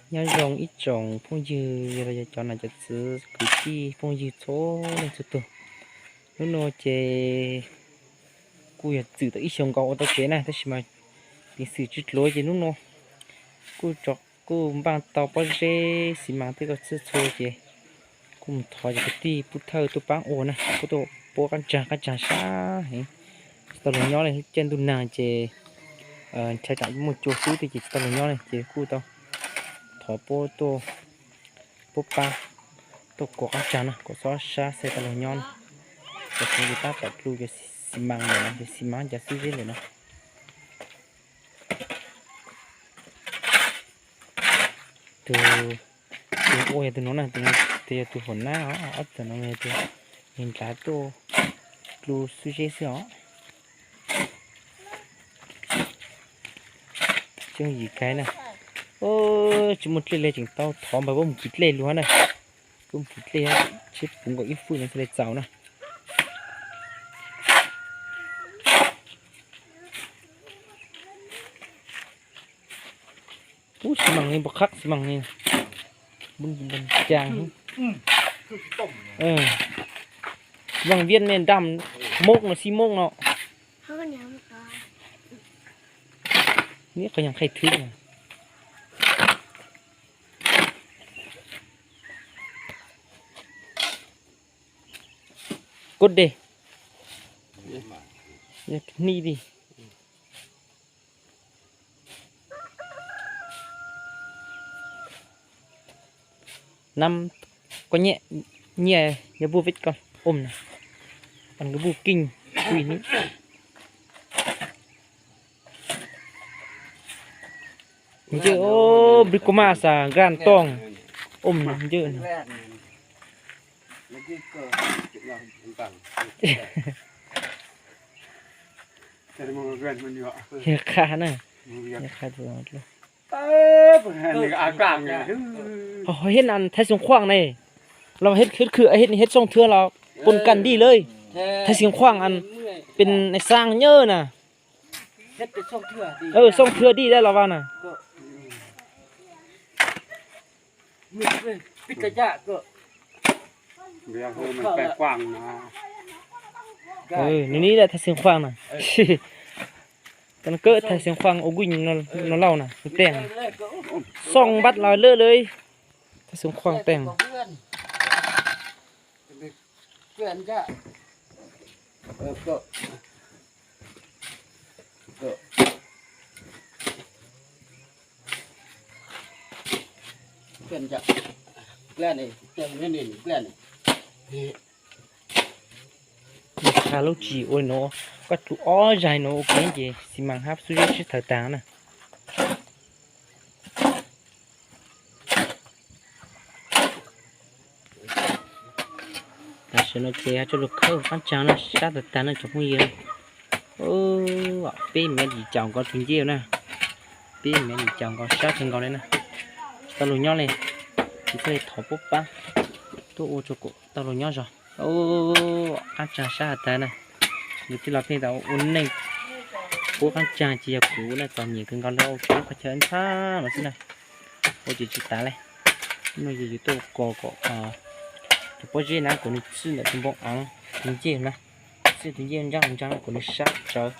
Nyob zoo ib tsoom phooj ywg los yog cov nam cov txwv kwv tij phooj ywg txhua leej txhua tus. Hnub no ces kuj yog txwm tau ib xyoos nkaus ua tau kev na, tab sis mas peev xwm tsis dluav ces hnub no kuj, kuj npaj tau pob zeb xi mas tej ko txhij txhua ces kuj mus thov cov kwv tij pub thawj tuaj pab ua na, kuj tuaj puab qab tsaag qab tsaag sab heev. Tsis tau luag nyob li, caij ntuj nag ces ntshai tsam muaj cua xwb tiag ces tsis tau luag nyob li ces kuj tau thov puab tuaj, puab pab tuaj kuas qab tsaag na, kuas txhob sab xwb tau luag nyob na. Cov kuv tab tom dlu cov xi mas ntawm no, cov xi mas cov xub zeb ntawm no. Tus, tus ua yog tus no na, tus yog tus huam nab os, ob tug no yog tus nws nrad tuaj dlu xub zeb xwb os. Tsis yim kaiv na. Tsis muaj dlej li tseem tau thov npawg puab mus kwv dlej lug na. Puab mus kwv dlej, tsib puv nkaus ib fwj no thiaj li txaus na. Ub, xi mas li npau qhab xi mas li, npau cas. Xi mas viaj me nram mok no xi mok no. Neb qhov nyuag qhej thwb. Kod deg, hnib li. Nab, koj nyiaj, nyiaj nyob pub vej koj om na, ăn koj pub kij pub ib hnub. Ntsej, o, bri ko mas xas gran tooj, om ntsej. Qha na, qha. Ho hiab an Thaib Xeev Khuaj ne, los hiab, hiab khw, hiab Xyooj Thwb los pon kas dij lawm. Thaib Xeev Khuaj an pes xaas nyawb na. Xyooj Thwb dij dab los vas na. Nws ni Thaib Xeev Khuaj na. Kawm Thaib Xeev Khuaj ua guj no lauj na, teeg. Xyooj npab los lawm lawm, Thaib Xeev Khuaj teeg. Qha lub tsis ua no, koj tus ob zag no ua kev ces xi mas hab xub zeb sib thaws tag na. Tam sim no ces ho coj lug khawb qaab tsaag na, sab tag tag na tsoom phooj ywg. Peb mev lim caum nkaus tus ncej na, peb mev lim caum nkaus sab kawg nkaus li na. Tsis tau luag nyob li, ces thiaj li thov puab pab tuaj ua rua kuas tau luag nyob zog. Qaab tsaag sab has tag na, yus tij laug pheej tau ua neej puab qaab tsaag ces yog kuv na txom nyem kawg nkaus li, ua kuv lub qhov chaw ntxhab no xwb na. Ua ces tsis tas li, no yog yus tuaj kos kom tus pob zeb na kom nws txwj ntawm tus npoo aav tus ncej na, txwj tus ncej ntsaab ntsaab kom nws sab tsawv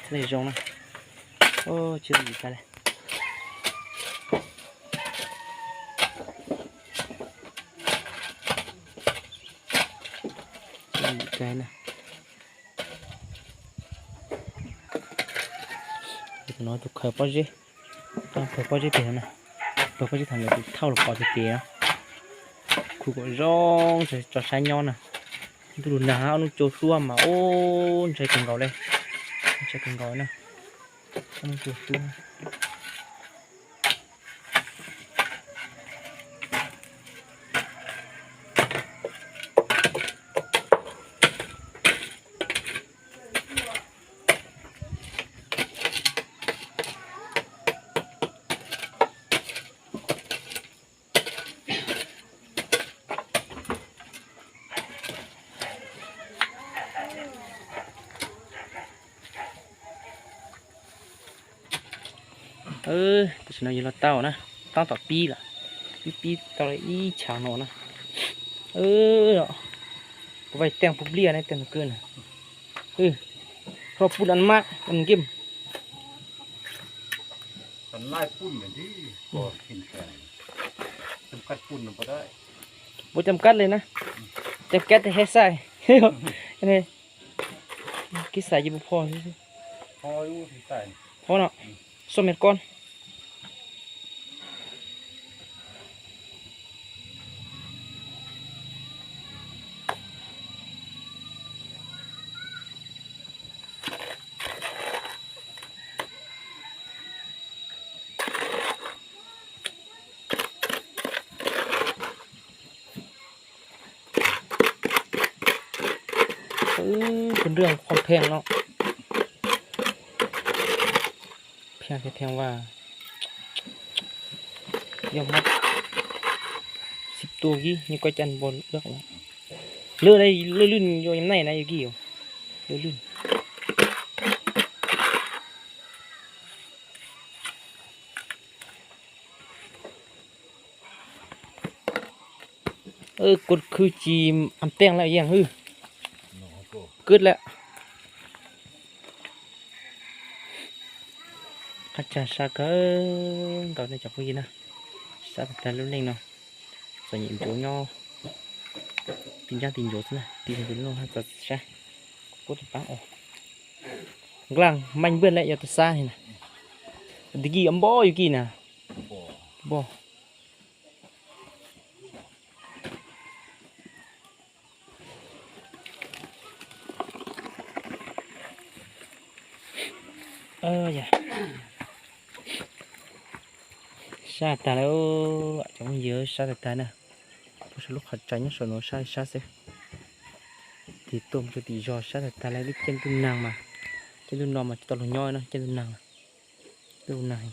thiaj li zoo na. Tsis tas li. No tus khaws pob zeb, khaws pob zeb pem no na, khaws pob zeb thaum ntawd tus thauj los pov tiag tiag. Khu kom zoo tso sab nyob na. Ntuj lug nag ob nub cua hlua mas ub ntshai kawg nkaus li, ntshai kawg nkaus na. Ob nub cua hlua. Tam sim no yus los tau na, Tab tom pib lawm, pib pib tau ib chav no na. Kuv vais teej puv bliaj ne, teej no kawg na. Ho pun an mab an nkim. Puas cam kab li na, cam kab thiaj sai. Kib xav ces puas phom xwb. Phom no, xoj me koj. Tus nrog qhov pheej no, pheej thiab pheej vaj, yog mas xib tua kib nyob koj caj npog lwj lwj yuav naij na yog kib, lwj lwj. Kuv khwv tsis am teej lawm yeej hwj, kwv lawm. Qab tsag sab kawg nkaus nej cov phooj ywg na, sab tag tag lub neej no, txom nyem ncuav nyob tim ntsab tim ncuav xwb na, tim ncuav no txog sab, kuv tus pab os, nqaj meej npaj lawm yog tus sab li na, tus kij npoj yus kij na, npoj. Sab tag lawm, cov phooj ywg, sab tag tag na. Puag saum lub qhov tsais nyob saum no sab sab xwb. Tig tuaj mus rau tim zos sab tag tag lawm, lub caij ntuj nag mas, caij ntuj no mas tsis tau luag nyob no, caij ntuj nag, ntuj nag.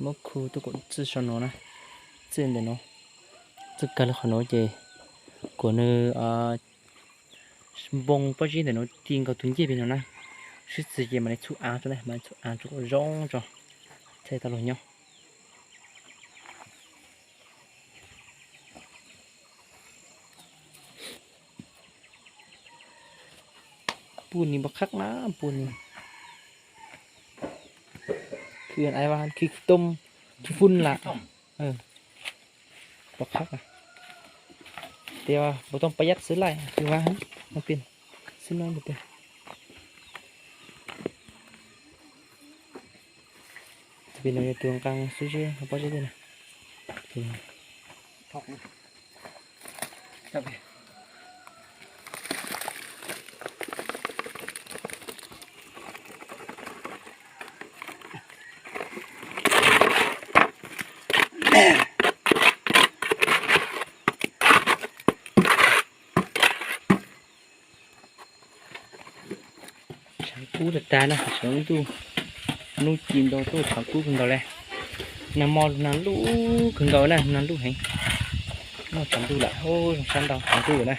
Muab khu tuaj kom txij saum no na, txij ntawm no, txij kawg lawm qhov no ces kom nws npoo pob zeb ntawm no ti nkaus tus ncej pem no na, sib txwv ces mam li txhub av tso na, mam li txhub av tso kom zoo tso, thiaj tau luag nyob. Pum ni npau qhab na, pum ni. Khwv ais vas khwv toj, khwv fun lam. Npau qhab. Tias npau toj pab yab xwb laij khwv vas no pin xwb no tias. Tus pem no yog tus nqaa xwb zeb pob zeb tej na. Tshav kub tag tag na, tshav ntuj, hnub ci ntau tuaj tshav kub kawg nkaus li. Nag hmo lub nag lub kawg nkaus na, nag lub heev. Noj tshav ntuj lawm, zoo sab ntau tshav ntuj na.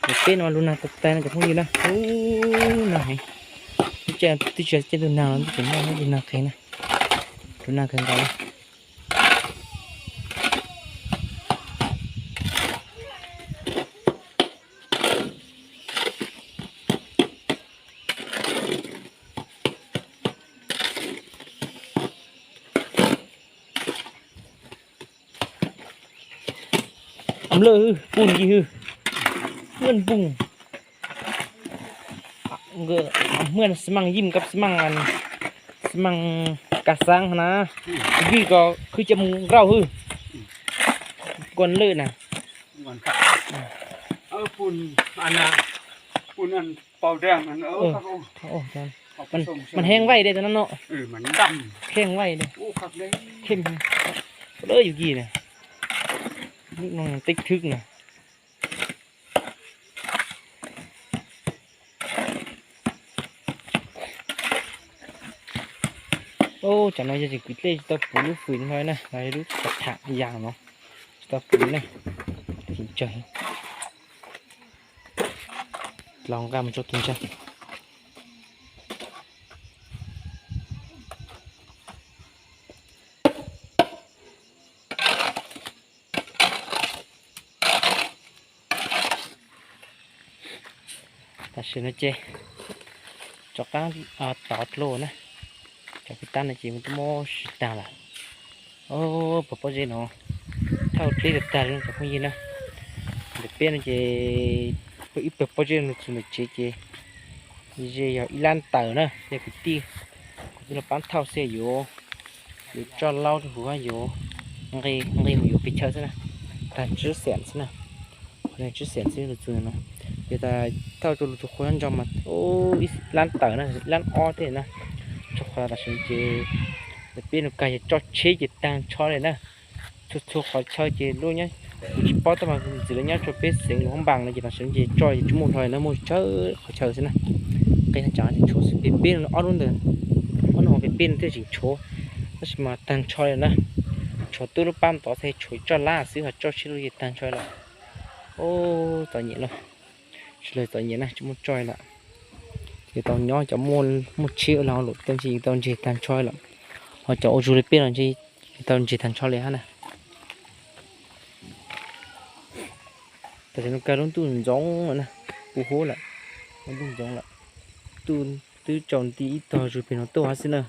Ces peb no lub nag tag tag no cov phooj ywg na, lub nag heev. Lub caij twb tsis yog caij ntuj nag los twb tseem noj lub nag qhev na. Lub nag kawg nkaus li. Am lawj hwj, pum yig hwj, npun, hmaj xi maaj yim kab xi maaj, xi maaj kas xaav na, vij ko khwj coj mus nrauj hwj, nkuaj lwj na. Mas heev vaij li tus no no, heev vaij li, lawv yug kis na, teb thwb na. Tsam no yog tseem kwv dlej tsis tau puv lub fwm no na, lub tham yas no tsis tau puv na, tus tsawg, los nqa mus rau tus ntsag. Tam sim no ces rov qab tod dlua na, cov peb tab no ces twb muab siv tag lawm. Pawg pob zeb no thauj dleb tag tag li no cov phooj ywg na. Ntawm peb no ces ib pawg pob zeb no txog ntawm tsev ces ze yog ib lab tawm na, yog kwv tij, kwv tij los pab thauj xwb, yuav, yuav tso laub rau hauv yuav nqi, nqi mus yuav pes chaw xwb na, tag tsib xees xwb na. Qhov no tsib xees xwb los txog no, yog tas thauj rau lub txhua qhov nyob ntawd mas ib lab tawm na, ib lab ob thiab na. Txhua qhov tam sim no ces peb nus kag ces tso tsheb ces tag nrho li na. Txhua txhua qhov chaw ces lub nyob, kuv tsis paub tab mas ntxiv lawv nyob rau peb xeev Luas Phab Npas no ces tam sim no ces tso ces tsis muaj hlo na, muaj tsawg qhov chaw xwb na. Qe tag tsam tshuav xwb peb peb no ob lub ntawd, ob lub hauv peb peb no thiaj tseem tshuav, tab sis mas tag nrho li na. Tshuav tub lub pab ntov thiaj tshuav tso lab xwb, ho tso tsheb lawm ces tag nrho lawm. Txom nyem los, tsis los txom nyem na, tsis muaj tso lawm. Ces tau nyob cov muaj tsheb los lawm tej ntshe tau ntseg tag nrho lawm, ho cov ua zug li peb los ntshe tau ntseg tag nrho li hab na. Tam sim no kag lub ntuj ntxoov lawm na, kuv huab lawm, lub ntuj ntxoov lawm. Ntuj twb tsaus nti ib tog zug pem no tuaj hab xwb na.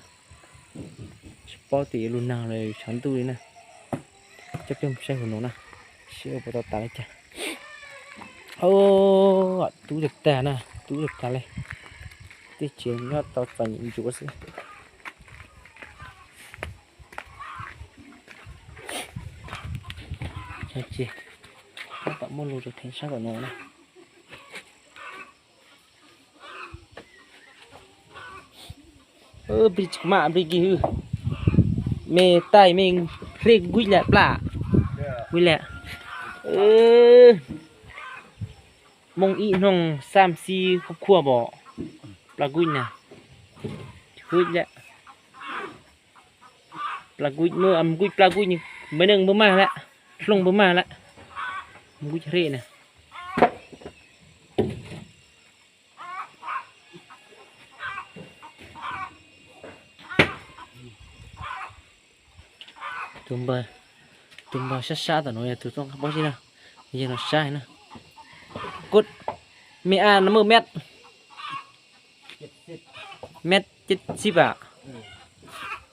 Tsis paub tias yuav lug nag los tshav ntuj li na. Coj peb mus saib hauv no na, saib puas tau tas li cas. Tub tag tag na, tub tag tag li. Tej tsev nyob tau txom nyem ntsuav xwb. Ces tab tom muaj lug rau theem sab tom no na. Plig tsis maj plig kig hwj. Me taij me hej nkuj lawm plag. Nkuj lawm. Mooj ib hnub xam xib khuab khuab pom plag nkuj na. Hwj lawm. Plag nkuj, nkuj plag nkuj, me neej npawg maj lawm, hlooj npawg maj lawm. Nkuj hej na. Tus npawg, tus npawg sab sab tom no yog tus tuaj nqa pob zeb na, yog no sab na. Kut, me a no maj met, met ceb xib am.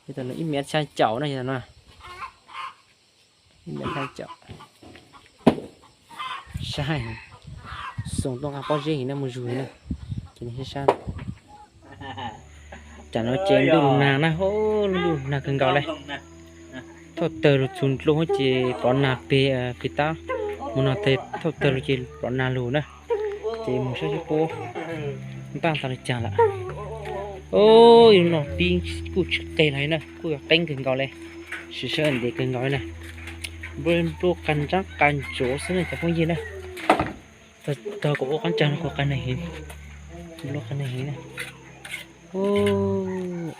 Ib met xya caum na, yog no. Ib met xya caum. Sab, Xoo tuaj nqa pob zeb heev na, mus zug heev na. Ces sab, tam no ces ntuj lug nag na, ntuj lug nag kawg nkaus li. Thauj tawg lug txug ntuj ces plov nag peg, peg tab, mus no thauj tawg lug ces plov nag lug na. Ces mus saib saib puab npaj tas li cas lawm. Yus no pib kuj tsis qeg los na, kuj yog qeeb kawg nkaus li, siv sij hawm ntev kawg nkaus li na. Npluaj qas ntsab qas ntsuav xwb na cov phooj ywg na. Tag kuv ua qab ntsa no kuv qas neeg heev, npluaj qas neeg heev na.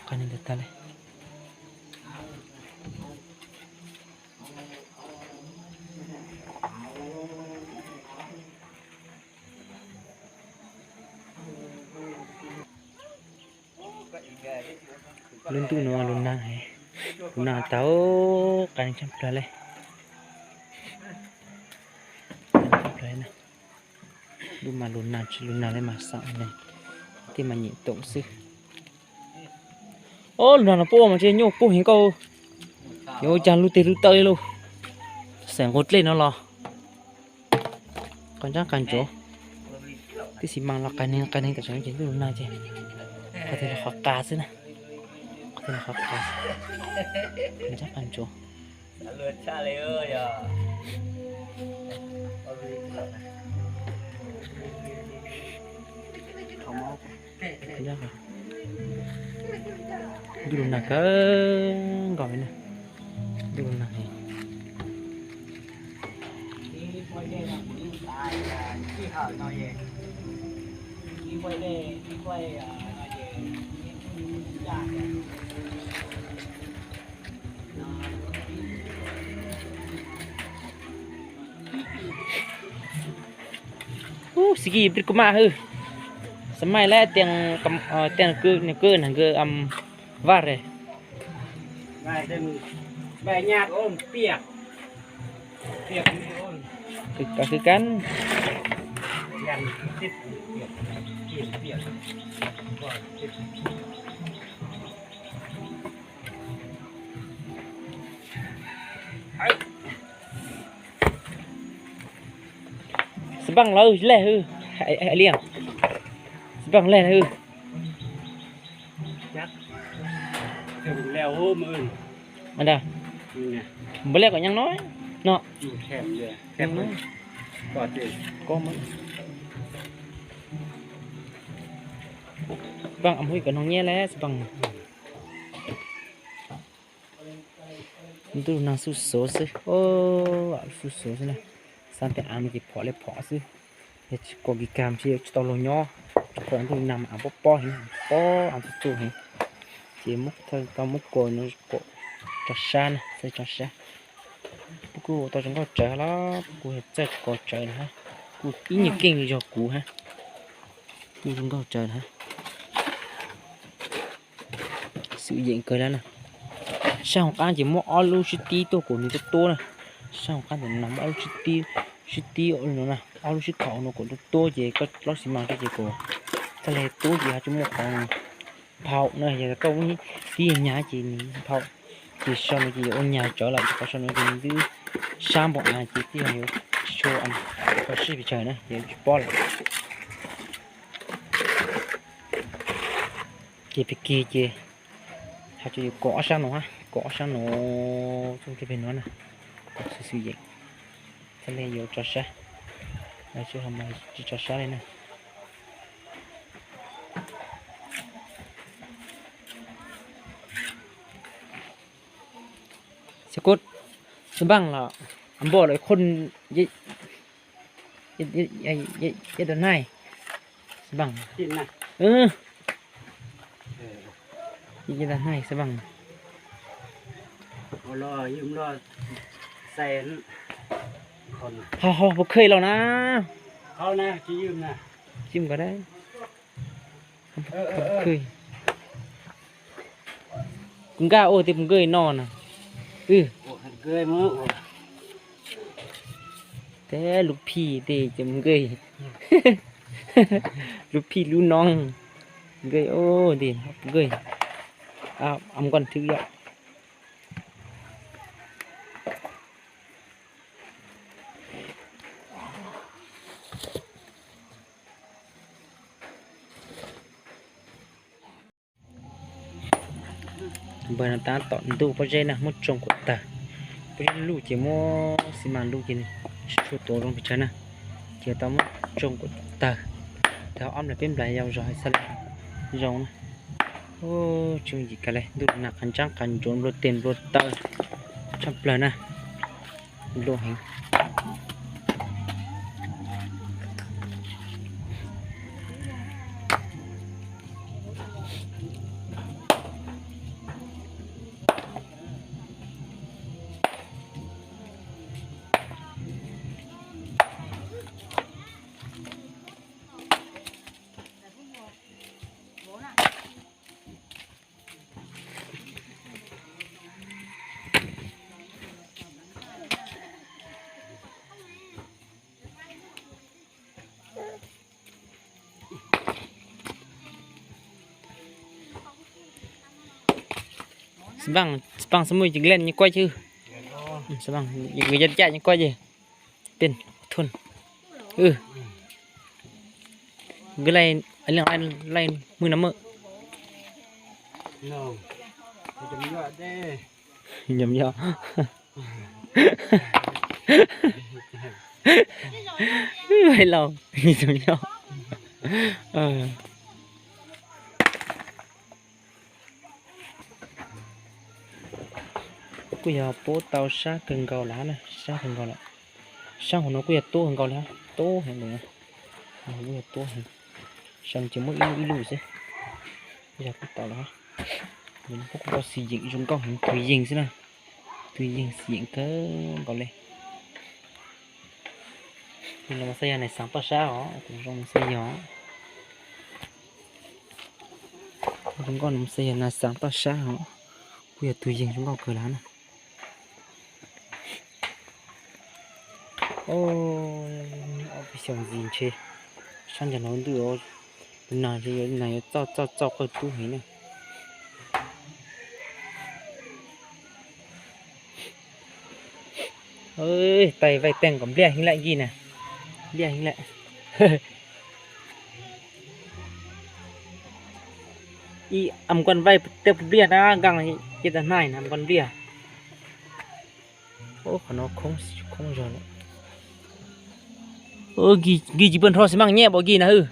Qas neeg tag tag li. Lub ntuj no lug nag, lug nag tau qas neeg tshaj plawg li. Lub mas lug nag tsis lug nag li mas xav neeg tej mas nyem toom xwb. Ob lug nag no puab mas tsis nyuaj puab heev nkauj, yuav ua cas lug teg lug taw li lauj. Xeem nqua dlej no los qas ntsab qas ntsuav, tib xis mas los qas neeg qas neeg tam sim no ces ntuj lug nag ces qhov twg los qhov qas xwb na, qhov twg los qhov qas, qas ntsab qas ntsuav. Ntuj lug nag kawg nkaus li na, ntuj lug nag heev. Ub, xib kis plig kuj maj hwj. Xav maij lawm tias, tias nws kwj nag nkawd am vaj re. Kwv kab. Xab npaaj lawv lej hwb, hais li, xab npaaj lej hwb. Npaj lej kom nyaaj no, no. Xab npaaj am hub kom noog nyab le xab npaaj. Ntuj nag xuj xuav xwb, xuj xuav xwb na. Xav tias av no ces phom li phom xwb, yog tsis kos kis kag ntshe yuav tsis tau luag nyob. Tsis kos ntuj nag mas av pob pob heev, pob av txuj txuj heev. Ces tau muab kos no, kos tso sab na, txawj tso sab. Puab kuj tau zoo nkauj tsawv los puab kuj txawj kos tsawv na, kuj ib nyuag keej zog kuv hab. Kuj zoo nkauj tsawv na. Xwm yeem kawg lawm na. Sab hauv qab ces muab ob lub sib tib tuaj kom nws tuab tuab na. Sab hauv qab ntawm no muab ob lub sib tib, sib tib no na, ob lub sib thaum no kom tuab tuab ces koj laub xi mas rau ces kom txhaj le tuab ces ho tsis muaj qhov nphau na. Yog koj muab tib nyag ces nws nphau, ces sau no ces yuav ua nyag tsawv lawm, qhov sau no ces nws twb sab npaum av ces twb yog yuav tsis tshua, qhov sib pes tsawg na ces tsis pob lawm. Ces pig kig ces has tsuas yuav kos ob sab no, kos ob sab no txuj peg no na, kos xwm xwm yeem, txhaj le yuav tso sab, tsis tso sab li na. Xab npaaj los, npaj los khoj, yaj dab naij, xab npaaj, yaj dab naij xab npaaj. Ho ho puas khwj los na? Yaj ko da. Kuv nkaj ua tias puas nkaj no na. Tes lub phij tes ces puas nkaj, lub phij lub no nkaj tes puas nkaj, am nkooj thwb yom. Npawg no tab tom ntuj pob zeb na, muab tsoo kom tawg. Pob zeb luj ces muab xi mas luj ces tsis tshua tuav zoo pes tsawg na, ces tau muab tsoo kom tawg. Tag ob nplas peb nplas yau zog hais xab le zoo na. Tsoo yim kag le, ntuj nag qas ntsaab qas ntsuav nplua tes nplua taw tshaj plawg na. Luj heev. Xab npaaj, xab npaaj xab muj ces nqi lej nyob kuaj ces, xab npaaj, yog caj nyob kuaj ces, peb thun, nqi lej, lej muj no muj, yog, hais los, yog. Kuj yog puab tau sab kawg nkaus lawm na, sab kawg nkaus lawm. Sab hauv no kuj yog tuab kawg nkaus li, tuab heev lawm, kuj yog tuab heev. Sab ces muaj ib lub ib lub xwb, yog kuj tau lawm. Kuj tau xwm yeem zoo nkauj heev, tug yeeg xwb na, tug yeeg xwm yeem kawg nkaus li. Tus no mas xav yog nais xav toj sab os, tus zoo xav yog, zoo nkauj no mas xav yog nais xav toj sab os, kuj yog tug yeeg zoo nkauj kawg lawm na. Ob peb xyoos ntxiv ntshe sab ntawm no ntuj Tus no ces yuav, no yuav txoj, txoj, txoj qawj tub heev na. Tais vaij teeg kom npliaj heev lawm Nkij na. Npliaj heev lawm. Ib am nkuaj vaij tej npliaj na, nkaaj ces tag hnaij na, am nkuaj npliaj. Qhov no khoob zog lawm. Nkij tsis pub nrho xi maj nyiaj npaum Nkij na hwj.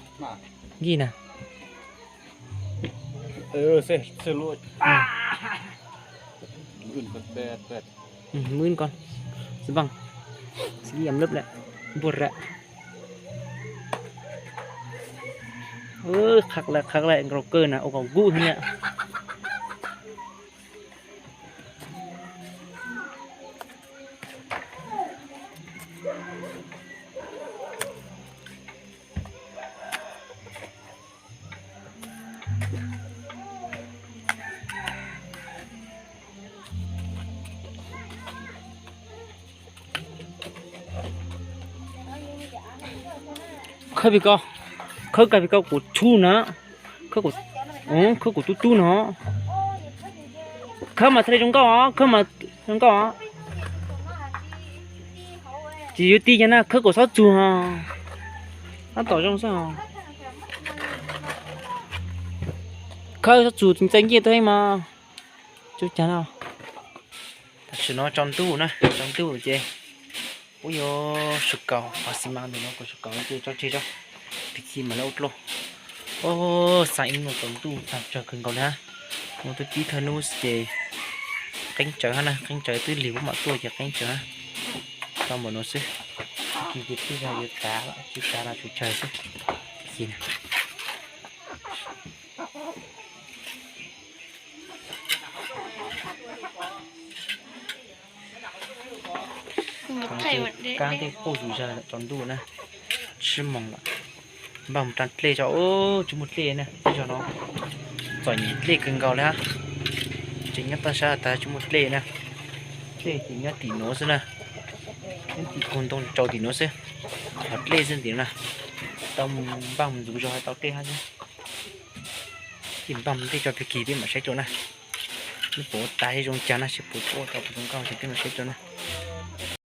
Nkij na. Mwb con, xi maj, xi maj lub lawm, npuaj rau. Qhov lawm, qhov lawm, nkaus kawg na, ua kom kub heev na. Khawb pem ko, khawb kag pem ko kuv tshub na, khawb kuv tub tub no. Khawb mas txhaj li zoo nkauj os, khawb mas zoo nkauj os. Tsis yuav tij cov na, khawb kom xob txug os. Tab tom zoo xwb os. Khawb xob txug txeeb ncej tuaj heev mas. Tsuj cag no. Tam sim no tsaus ntuj na, tsaus ntuj ces kuv yuav sawv kaus, qhov xi mas ntawm no kuv sawv kaus ces tso tseg tso, pib khi mam li ua dlua. Xaa ib nus tsaus ntuj tag tsawg kawg nkaus li hab. Ua tub tib thawj nub ces qeeb tsawv hab na, qeeb tsawv twb lig puab mam tuaj ces qeeb tsawv hab. Tau npaum no xwb, khi ces twb yog yuav tav, tsis tav no tsawg tsawg xwb. Kaab tej quaj zus zag tsaus ntuj na, tsib moos lawm. Npaj mus rau dlej tso, tsis muaj dlej na, tej zaum no txom nyem dlej kawg nkaus li hab. Tseem nyob toj sab tas tsis muaj dlej na. Dlej ces nyob tim nuav xwb na, nyob tim koog ntoo tsaus tim nuav xwb, qhov dlej xwb tim nuav na. Tau npaj mus ntxuav zog tau dlej hab xwb. Ces npaj mus ntej tso pig kig peb mam saib dlua na. Neb puas ua tav zoo caag na, seb puas ua tau zoo nkauj ces peb mam saib dlua na.